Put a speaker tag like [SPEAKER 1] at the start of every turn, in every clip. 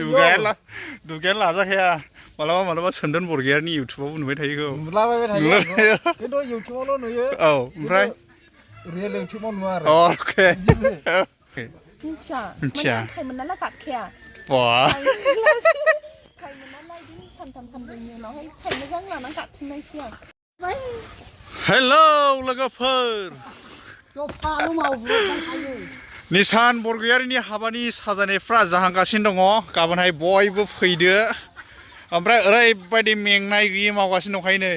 [SPEAKER 1] दुगायानो लाजाखाया मालाबा चन्दन बरगयारिनि इउटुबावबो नुबाय थायो
[SPEAKER 2] नुलाबाय थायो खिन्थु इउटुबावल' नुयो
[SPEAKER 1] औ ओमफ्राय
[SPEAKER 2] रियेल इउटुबाव नुवा आरो
[SPEAKER 1] अके
[SPEAKER 3] मिथिया थाइमोननाला गाबखाया थाइमोननालाय बिदिनो सानथाम सानब्रैनि उनावहाय थाइ मोजां लानानै गाबफिननायसै आं
[SPEAKER 1] हेलौ लोगोफोर निचान बरगयारिनि हाबानि साजायनायफ्रा जाहांगासिनो दङ गाबोनहाय बयबो फैदो ओमफ्राय ओरैबायदि मेंनाय गैयै मावगासिनो दंखायो नै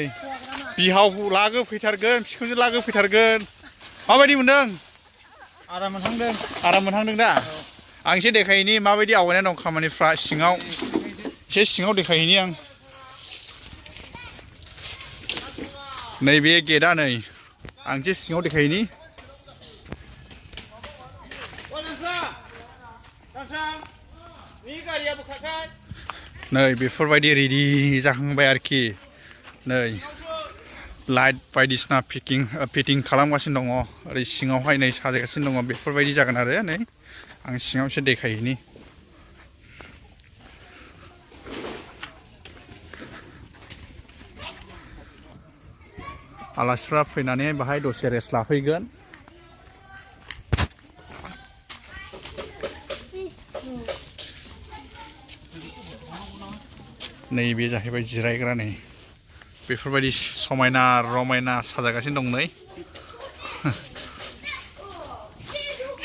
[SPEAKER 1] बिहाव लागो फैथारगोन बिखुनजो लागो फैथारगोन माबायदि मोनदों
[SPEAKER 2] आराम
[SPEAKER 1] मोनहांदों दा आं एसे देखायनि माबायदि आवगायनानै दं खामानिफ्रा सिङाव एसे सिङाव देखायनि आं नैबे गेटआ नै आं एसे सिङाव देखायनि नै बेफोरबायदि रेडि जाखांबाय आरोखि नै लाइट बायदिसिना फिटिं खालामगासिनो दङ ओरै सिङावहाय नै साजायगासिनो दङ बेफोरबायदि जागोन आरो नै आं सिङाव एसे देखायहैनि आलासिफ्रा फैनानै बाहाय दसे रेस्ट लाफैगोन नैबे जाहैबाय जिरायग्रा नै बेफोरबायदि समायना रमायना साजायगासिनो दं नै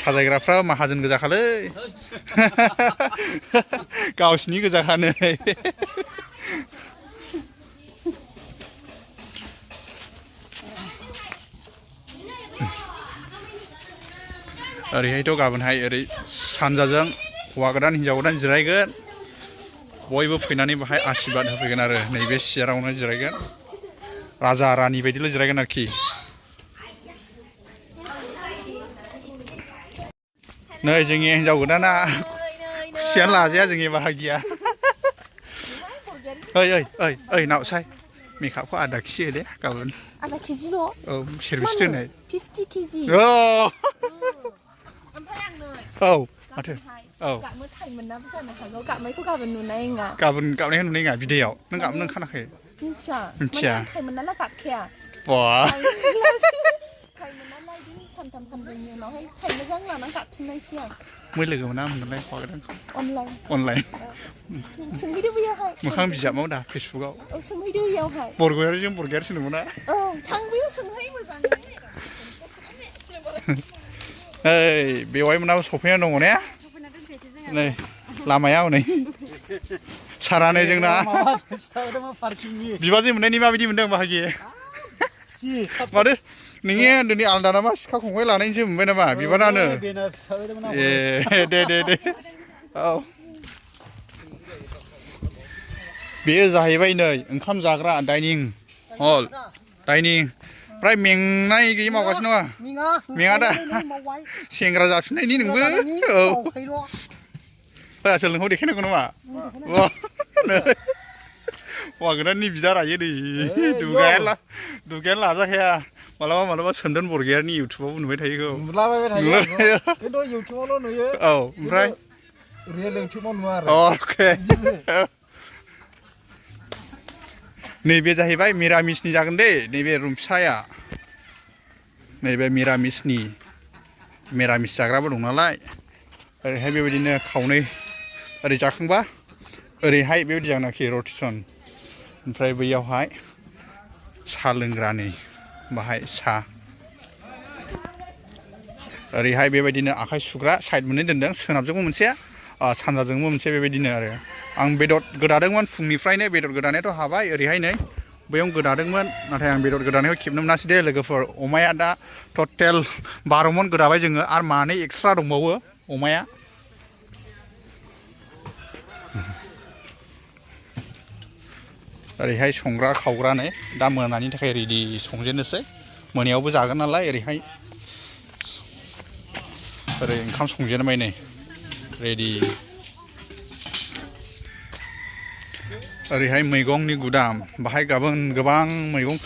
[SPEAKER 1] साजायग्राफ्रा माहाजोन गोजाखालै गावसिनि गोजाखा नै ओरैहायथ' गाबोनहाय ओरै सानजाजों हौवा गोदान हिनजाव गोदान जिरायगोन बयबो फैनानै बाहाय आशीर्बाद होफैगोन आरो नैबे सियारावनो जिरायगोन राजा रानि बायदिल' जिरायगोन आरोखि नै जोंनि हिनजाव गोदाना खुसियानो लाजाया जोंनि बाहागिया ओइ नावसाय मेकआपखौ आधा केजि हो दे गाबोन
[SPEAKER 3] आधा केजिल'
[SPEAKER 1] औ सेरबेसे दोननाय
[SPEAKER 3] 50 केजि
[SPEAKER 1] औ माथो औ
[SPEAKER 3] गाबनो थाइमोननाबो जानो हागौ गाबनायखौ गाबोन नुनाय नङा
[SPEAKER 1] गाबनायखौ नुनाय नङा बिदैयाव नों गाबनो ओंखाराखै
[SPEAKER 3] मिथिया थाइमोननालाय गाबखाया थाइमोननालाय बिदिनो सानथाम सानब्रैनि उनावहाय थाइ मोजां लानानै गाबफिननायसै आं
[SPEAKER 1] मै लोगो मोना मोनलाय हौवा गोदानखौ
[SPEAKER 3] अनलाइन सोंहैदो बैयावहाय
[SPEAKER 1] मोखां बिजाबाव दा फेसबुकाव
[SPEAKER 3] औ सोंहैदो बैयावहाय
[SPEAKER 1] बरगयारिजों बरगयारि सोंदोंमोन ना
[SPEAKER 3] औ थां बैयाव सोंहै मोजाङै
[SPEAKER 1] ओइ बेवाइ मोनाबो सफैना दङ ने नै लामायाव नै सारानै जोंना बिबाजै मोननायनि माबायदि मोनदों बाहागि माथो नोंनि दिनै आलदा नामा सिखा खंखाइ लानायनिसो मोनबाय नामा बिबानानो ए दे औ बेयो जाहैबाय नै ओंखाम जाग्रा डाइनिं हल ओमफ्राय मेंनाय गैयै मावगासिनो नङा मेङा दा सेंग्रा जाफिननायनि नोंबो औ आसोल नोंखौ देखायनांगौ नामा हौवा गोदाननि बिदा रायो नै दुगायानो लाजाखाया मालाबा चन्दन बरगयारिनि इउटुबावबो नुबाय थायो
[SPEAKER 2] नुलाबाय थायो खिन्थु इउटुबावल' नुयो
[SPEAKER 1] औ ओमफ्राय
[SPEAKER 2] रियेल इउटुबाव नुवा आरो
[SPEAKER 1] अके नैबे जाहैबाय मिरामिसनि जागोन दे नैबे रुम फिसाया नैबे मिरामिस जाग्राबो दं नालाय ओरैहाय बेबायदिनो खावनै ओरै जाखांबा ओरैहाय बेबायदि जागोन आरोखि रटेसन ओमफ्राय बैयावहाय साहा लोंग्रा नै बाहाय साहा ओरैहाय बेबायदिनो आखाइ सुग्रा साइड मोननै दोनदों सोनाबजोंबो मोनसे सानजाजोंबो मोनसे बेबायदिनो आरो आं बेदर गोदादोंमोन फुंनिफ्रायनो बेदर गोदानायाथ' हाबाय ओरैहाय नै बैयाव गोदादोंमोन नाथाय आं बेदर गोदानायखौ खेबनो मोनासै दे लोगोफोर अमाया दा टटेल 12 मन गोदाबाय जोङो आरो मानै एक्सट्रा दंबावो अमाया ओरैहाय संग्रा खावग्रा नै दा मोनानि थाखाय रेडि संजेननोसै मोनायावबो जागोन नालाय ओरैहाय ओरै ओंखाम संजेनबाय नै रेडि ओरैहाय मैगंनि गुदाम बाहाय गाबोन गोबां मैगं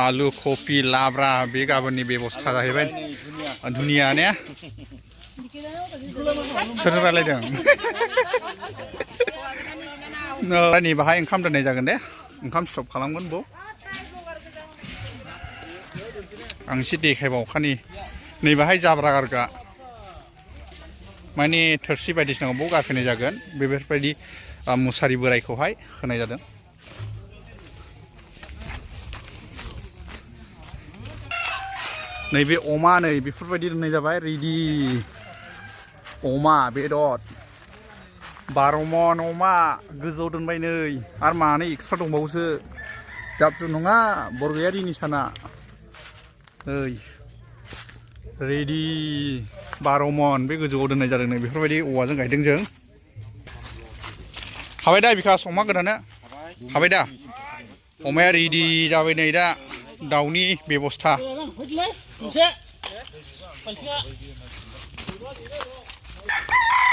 [SPEAKER 1] आलु कफि लाब्रा बे गाबोननि बेबस्था जाहैबाय दुनिया ने सोरजों रायलायदों नै बाहाय ओंखाम दोननाय जागोन दे ओंखाम स्टप खालामगोन बाव आं एसे देखायबावखानि नै बाहाय जाब्रा गारग्रा माने थोरसि बायदिसिनाखौ बाव गारफैनाय जागोन बेफोरबायदि मुसारि बोरायखौहाय होनाय जादों नैबे अमा नै बेफोरबायदि दोननाय जाबाय रेडि अमा बेदर 12 मन अमा गोजौआव दोनबाय नै आरो मानै एक्सट्रा दंबावोसो जाबजु नङा बरगयारि निचाना ओइ रेडि 12 मन बे गोजौआव दोननाय जादों नै बेफोरबायदि औवाजों गायदों जों हाबाय दा बिकास अमा गोदानो हाबाय दा अमाया रेडि जाबाय नै दा दाउनि बेबस्था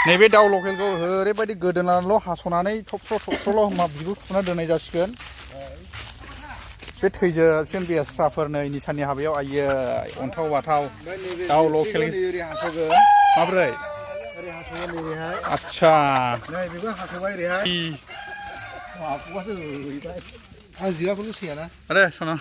[SPEAKER 1] नैबे दाउ लकेलखौ ओरैबायदि गोदोनानैल' हास'नानै थबस्र' मा बिगुर खुना दोननाय जासिगोन बे थैजोबसिगोन बेस्राफोर नै निचाननि हाबायाव आयै अन्थाव बाथाव दाउ लकेल माब्रै आच्छा
[SPEAKER 2] नै बेबो हास'बाय ओरैहाय माखौबासो हैबाय आं जिगाखौनो सैयाना
[SPEAKER 1] आरे सना